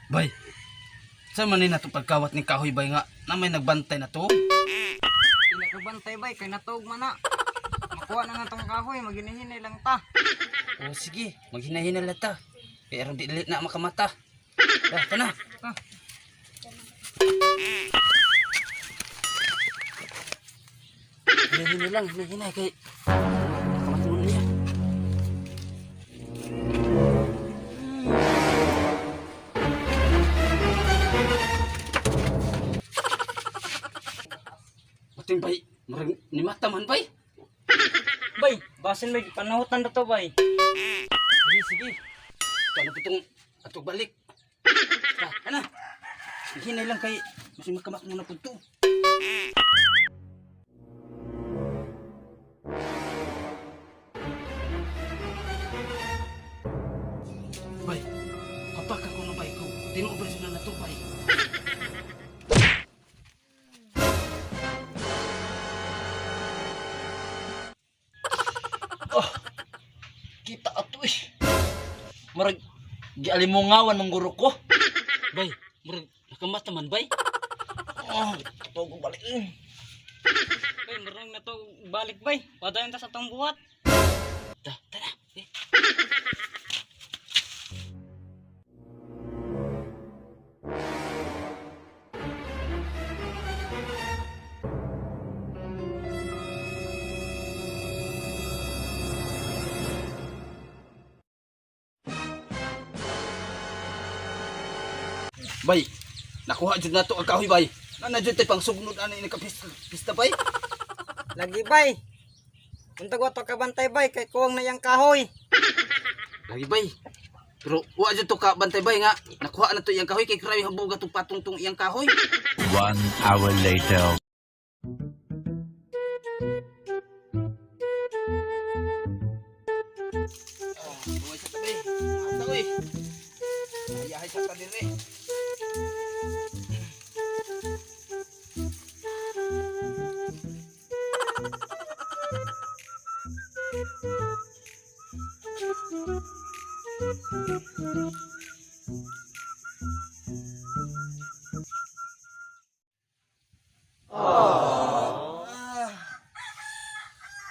Bay, sa man ni nato pagkawat ni kahoy bay nga na may nagbantay na to? Pinakabantay bay kay natuog man na. Makuha na nga tong kahoy, maginihinay lang ta. O sige, maghinay-hinay lang ta. Kaya aron dili na makamata. Ta, tana. Ta. Hinay-hinay lang, hinay-hinay kay makamata mo niya. Mating bay, murag ni mata man bay. Bay, basin may panahutan na to bay. Sige, sige. Paano po itong atog balik? Ta, ana. Hinay lang kay mas makamak mo na po to. Bay, kapaka ko na bay ko. Tinuod ba sila na to, bay? Kita ato eh. Marag gialimungawan mong guro ko. Bay, murag nakamata man, bay. Oh, tugog balik eh. Bay, marang na to balik bay. Padayon ta sa tong buhat. Ta, tara. Eh. Bay, nakuha jud nato ang kahoy bay. Nana jud tay pangsugnod ani ni kapista pista bay. Lagi bay. Untag wa to kabantay bay kay kuwang na yang kahoy. Lagi bay. Pero wa jud to ka bantay bay nga nakuha na to iyang kahoy kay grabe habuga tong patungtong iyang kahoy. 1 hour later. Buhay sa tabi. Asa oy. Ayahay sa kadire.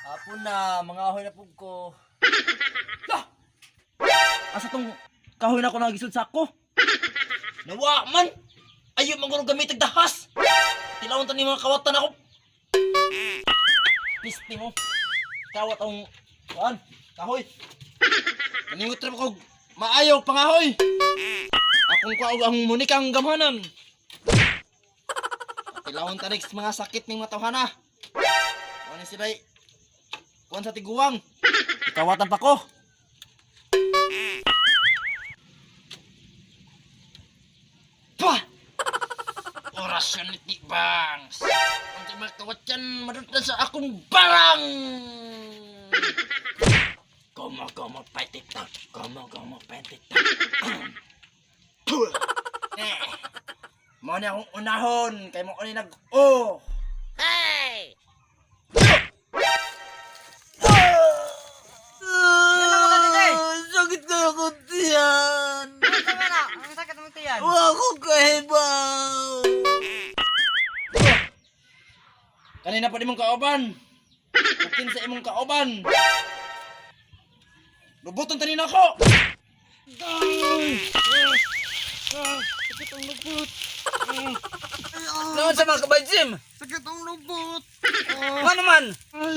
Hapon na, mga ahoy na pug ko. Lah! Asa tong kahoy na ko nagisud sa ako? Nawa man! Ayo man guro gamit dahas. Tilawon ta ni mga kawatan ako. Pisti mo. Kawat ang kuan, kahoy. Maningot ra ko maayo pangahoy. Akong kuwaog ang munikang gamhanan. Tilawon ta next mga sakit ning mga tawhana. Kuan ni sila kuan sa tiguang. Ikawatan pa ko. Pa! Orasyon ni Tibangs. Ang mga kawatyan, madutlan sa akong barang! Gomo, gomo, petita. Gomo, gomo, petita. Eh, mo ni akong unahon, kay mo ni nag-o. Ano mo ka Sakit na ako tiyan. Ano sa na? Ang sakit mo tiyan. Wa ko kahibaw. Kanina pa nimong kauban. Ukin sa imong kauban. Lubuton tanin ako. Sakit ang lubot. Naon sa mga kabay Jim? Sakit ang lubot. Nga naman. Ay,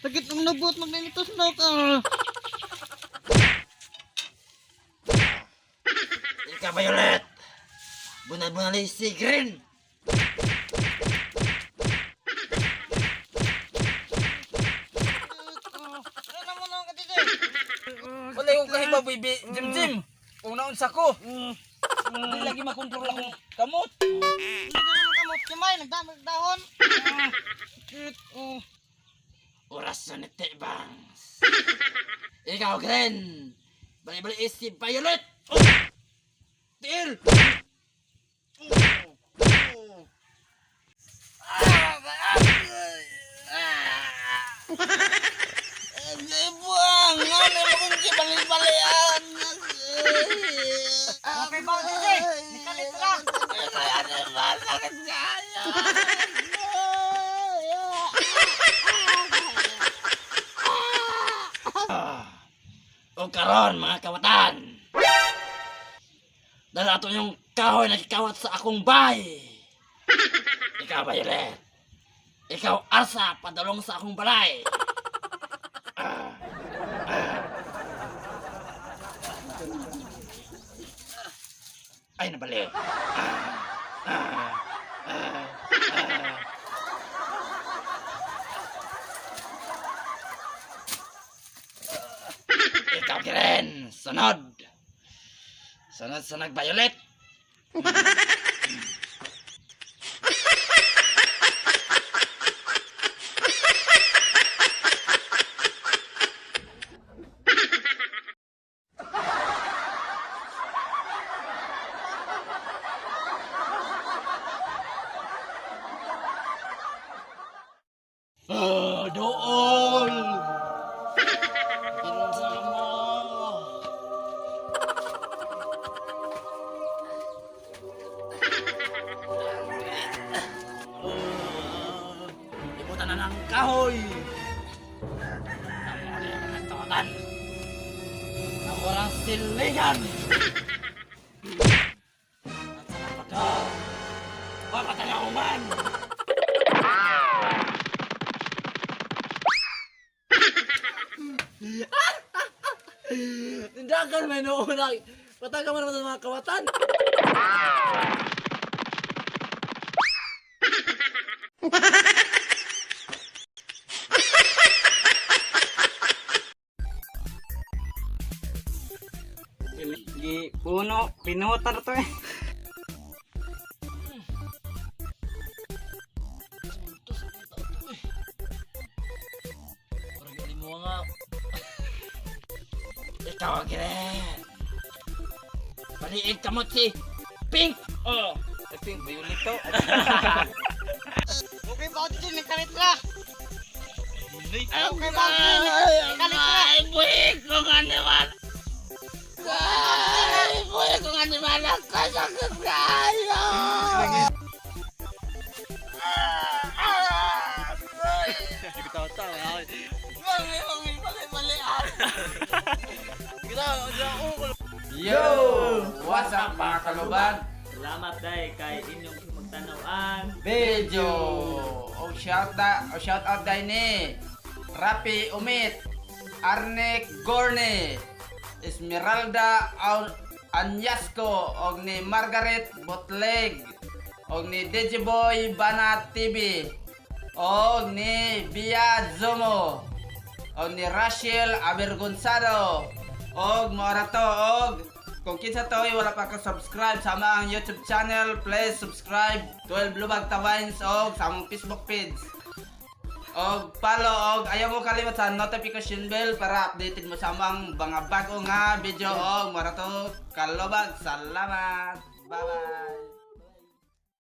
sakit ang lubot magninitos na ka. Ika Violet. Bunal-bunal si Green. Ano mo naman ka dito? Wala yung kahibaw baby Jim Jim. Kung naon sa ko. Di lagi makontrol akong kamot. Hindi ka naman kamot kimay, nagdami dahon. Cute. Oh. Oras na ni Tibangs. Ikaw, Gren. Bali-bali si Violet. Oh! Tiil! Oh! Oh! Ah! Ah! Ah! Buang! Ano mo kung kibali-balian? Okay ba, Titi? Nikalit ra. Ano ba? Sakit kaya! O karon mga kawatan. Dahil ato yung kahoy nakikawat sa akong bay. Ikaw, Violet. Ikaw, Arsa, padalong sa akong balay. Ah. Ah. Ay, nabali. Ah. Ah. Ah. Ah. Ikaw, Kiren! Sunod! Sunod sa nag-violet! Ah, dool! Kinsa ka mo? Libutan na ng kahoy! Ang mga tawatan! Ako ang silingan! At sa pagka, papatay ako man! Tindakan may noona. Pataga man naman sa mga kawatan. Gi puno, pinutar to eh. Parang hindi mo nga. Ikaw ang Gren. Paliig ka mo si Pink. Oh. Pink, Violet to. Okay ba, Titi? Nikalit ra. Okay ba, Titi? Nikalit ra. Ay, buhik kong animal. Ay, buhik kong animal. Kasakit kayo. Yo! What's up mga kalubag? Salamat dai kay inyong magtanawan. Video! O shout out, o shout out dahil ni Rapi Umit, Arne Gorne, Esmeralda Anyasco, og ni Margaret Botleg, og ni Digiboy Banat TV, og ni Bia Zomo, og ni Rachel Abergonzado, og maora to, og kung kinsa to ay wala pa ka subscribe sa amang YouTube channel, please subscribe 12 Lubag Tawines og sa among Facebook page. Og follow og ayaw mo kalimot sa notification bell para updated mo sa amang mga bago nga video og maora to kalobag. Salamat. Bye bye.